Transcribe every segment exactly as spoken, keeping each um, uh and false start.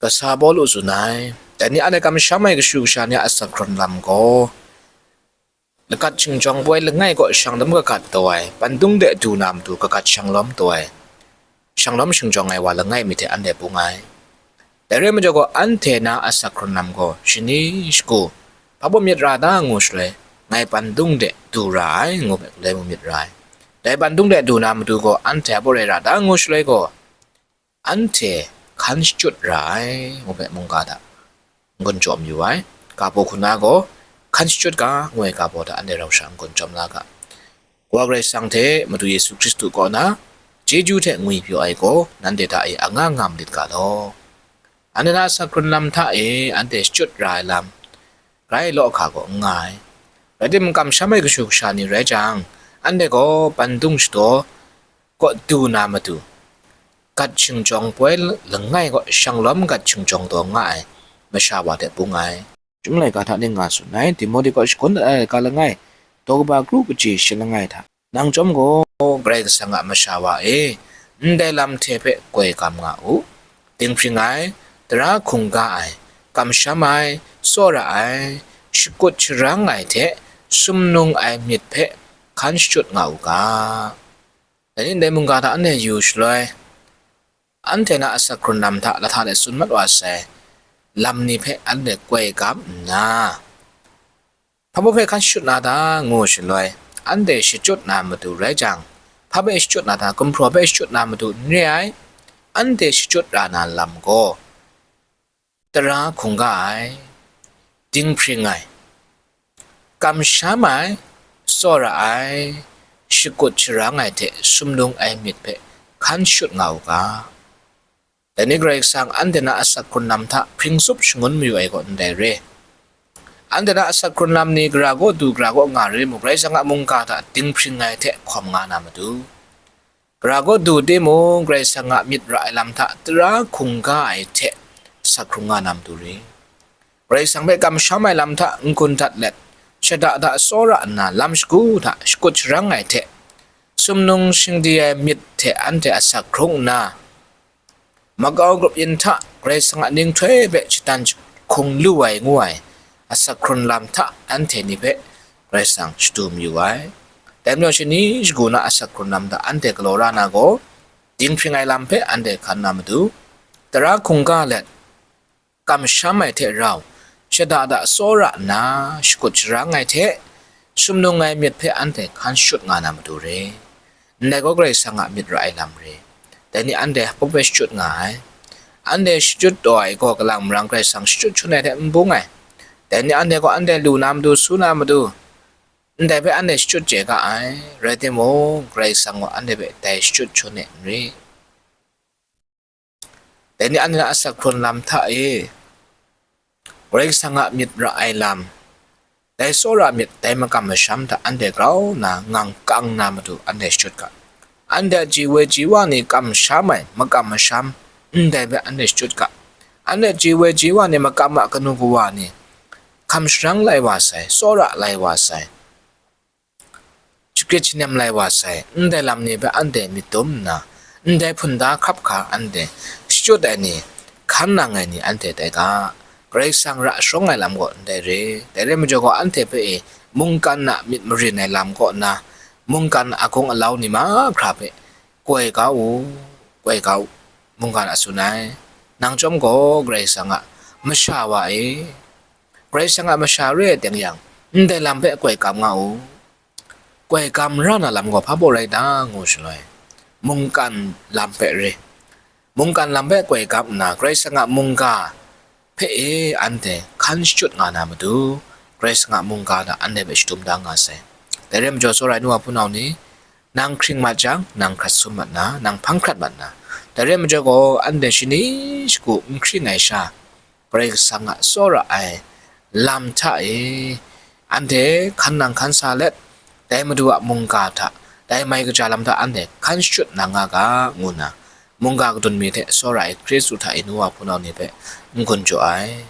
Kasa Pawlu tsun ai, dai ni anhte kamsham ai kashu kasha ni a asak hkrun lam gaw, lagat shingjawng poi langai kaw shanglawm kagat taw ai, bandung de du na matu kagat shanglawm taw ai, shanglawm shingjawng ai wa langai mi hte anhte bung ai. Dai rai majaw gaw, anhte na asak hkrun lam gaw shani shagu, hpa baw myit ra ta ngu shaloi, ngai bandung de du ra ai, ngu hpe ndai mung myit ra ai. Dai bandung de du na matu gaw, anhte hpa baw rai ra ta ngu shaloi gaw, anhte hkan shachyut ra ai, ngu hpe mungga hta n-gun jaw mayu ai. Ga baw hku na gaw, hkan shachyut ga, ngu ai ga baw hta anhte rau sha n-gun jawm la ga. Kawa Karai Kasang hte Madu Yesu Hkristu kaw na chyeju hte ngwipyaw ai gaw, nanhte hta e anga nga malit ga law. Anhte na asak hkrun lam hta e anhte shachyut ra ai lam, grai law hka gaw n nga ai. Rai timung, kamsham ai kashu kasha ni rai jang, anhte gaw bandung shadaw kaw du na matu, gat shingjawng poi langai kaw shanglawm gat shingjawng taw nga ai masha wa hte bung ai. Chyum laika hta ning nga tsun ai, Timohti kaw shagun dat ai laika langai, daw kaba kru kaji shi langai hta, nang chyawm gaw Karai Kasang a masha wa e, ndai lam hte hpe koi gam nga u. Dinghpring ai, tara hkungga ai, kamsham ai, tsawra ai, shakut sharang ai hte sumnung ai myit hpe hkan shachyut nga u ga. Dai ni ndai mungga hta anhte yu shaloi, anhte na asak hkrun lam hta lahta let tsun mat wa sai lam ni hpe anhte koi gam nna, hpa baw hpe hkan shachyut na ta ngu shaloi, anhte shachyut na matu rai jang, hpa hpe shachyut na ta, gumhpraw hpe shachyut na matu n re ai, anhte shachyut ra na lam gaw, tara hkungga ai, dinghpring ai, kamsham ai, tsawra ai, shakut sharang ai hte sumnung ai myit hpe hkan shachyut nga u ga. Dai ni Karai Kasang anhte na asak hkrun lam hta hpring tsup shangun mayu ai gaw ndai re. Anhte na asak hkrun lam ni gara kaw du, gara kaw nga rai mu, Karai Kasang a mungga hta dinghpring ai hte hkawm nga na matu, gara kaw du timung, Karai Kasang a myit ra ai lam hta tara hkungga ai hte asak hkrung nga na matu re. Karai Kasang hpe kamsham ai lam hta n-gun dat let, shada da tsawra nna lam shagu hta shakut sharang ai hte, sumnung shingdi ai myit hte anhte asak hkrung nna, makau grup yin hta Karai Kasang a ninghtoi hpe shadan hkung lu ai ngu ai asak hkrun lam hta anhte ni hpe Karai Kasang shadu mayu ai. Dai majaw, shani shagu na asak hkrun lam hta anhte galaw ra na gaw, dinghpring ai lam hpe anhte hkan na matu, tara hkungga let, kamsham ai hte rau, shada da tsawra nna, shakut sharang ai hte, sumnung ai myit hpe anhte hkan shachyut nga na matu re. Ndai gaw Karai Kasang a myit ra ai lam re. Dai ni anhte hpa baw hpe shachyut nga ai. Anhte shachyut taw ai gaw, kalang marang Karai Kasang shachyut shangun ai hte n bung ai. Dai ni anhte gaw anhte lu na matu, su na matu, ndai hpe anhte shachyut chye ga ai. Rai timung, Karai Kasang gaw anhte hpe dai shachyut shangun ai n re. Dai ni anhte na asak hkrun lam hta e, Karai Kasang a myit ra ai lam, dai tsawra myit, dai makam masham hta anhte grau nna ngang kang na matu anhte shachyut ga. Anhte a ji woi ji wa ni kamsham ai makam masham ndai hpe anhte shachyut ga. Anhte a ji woi ji wa ni makam a kanu kawa ni hkam sharang lai wa sai, tsawra lai wa sai, shagrit shanem lai wa sai, ndai lam ni hpe anhte myit dum nna, ndai hpunda hkrap hkra anhte shachyut ai ni, hkan nang ai ni anhte tai ga. Karai Kasang ra sharawng ai lam gaw ndai re. Dai rai majaw gaw, anhte hpe e mungkan a myit marin ai lam kaw nna, mungkan agung alau ni mahkra hpe, "Koi ga u, koi ga u," mungkan a tsun ai. Nang chyawm gaw Karai Kasang a masha wa e, Karai Kasang a masha re ai teng yang, ndai lam hpe koi gam nga u. Koi gam ra na lam gaw hpa baw rai ta ngu shaloi, mungkan lam hpe re. Mungkan lam hpe koi gam nna, Karai Kasang a mungga hpe e anhte hkan shachyut nga na matu, Karai Kasang a mungga hta anhte hpe shadum da nga sai. Dai rai majaw, tsawra ai nu wa hpunau ni, nang hkring mat jang, nang hkrat sum mat na, nang hpang hkrat mat na. Dai rai majaw gaw, anhte shani shagu n hkring ai sha, Karai Kasang a tsawra ai lam hta e, anhte hkan nang hkan sa let, dai Madu a mungga hta, dai mai kaja lam hta anhte hkan shachyut nang nga ga, ngu nna, mungga kadun mi hte tsawra ai Hkristu hta e nu wa hpunau ni hpe n-gun jaw ai.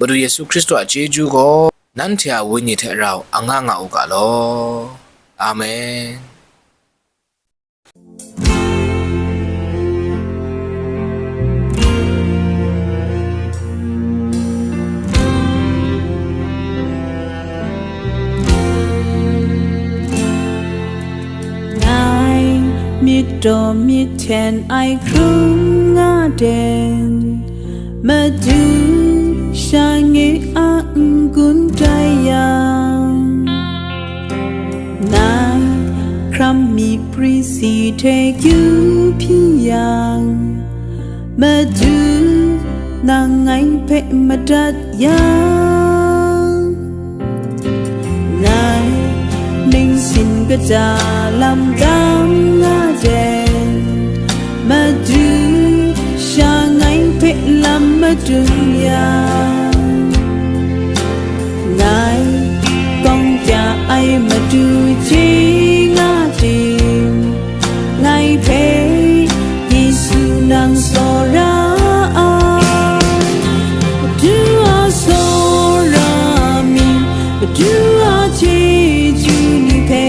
Madu Yesu Hkristu a chyeju gaw nanhte a wenyi hte rau anga nga u ga law. Amen. Daw myit hten ai hkrum nga den, Madu shange a n-gun tai yang, ngai hkram mi pri si hte kyu hpyi yang, Madu, nang ngai hpe madat yang, ngai ningsin kata lam tam nga den, Madu sha ngai hpe lam madun yang, ngai kawng kya ai Madu chye nga tim, ngai hpe Yesu nang tsawra ai. Madu a tsawra mi, Madu a chyeju ni hpe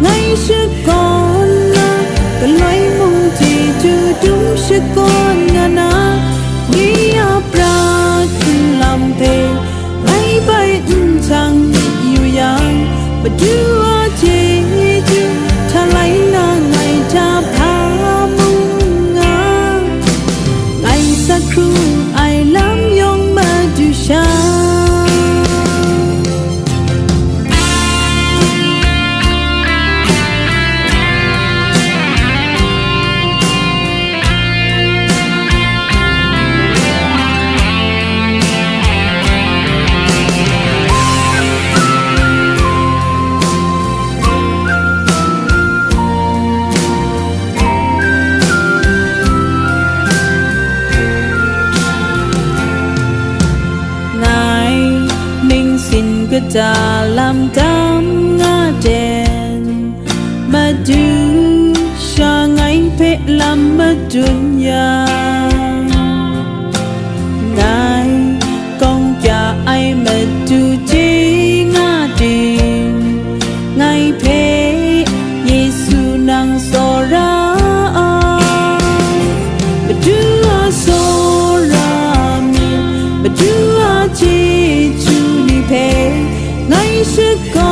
ngai shakawn na, galoi mung hte tudum shakawn nga na, ni a prat nlang hpe ngai bai n htang yu yang, Madu a chyeju hta lai na ngai hta hpa mung nga, ngai sa hkrum ai lam yawng Madu sha. Ngai ningsin kata lam tam nga den, Madu sha ngai hpe lam madun yang, ngai kawng kya ai Madu chye nga tim, ngai hpe Yesu nang tsawra ai. Madu a tsawra mi, Madu a chyeju ni hpe ngai shakawn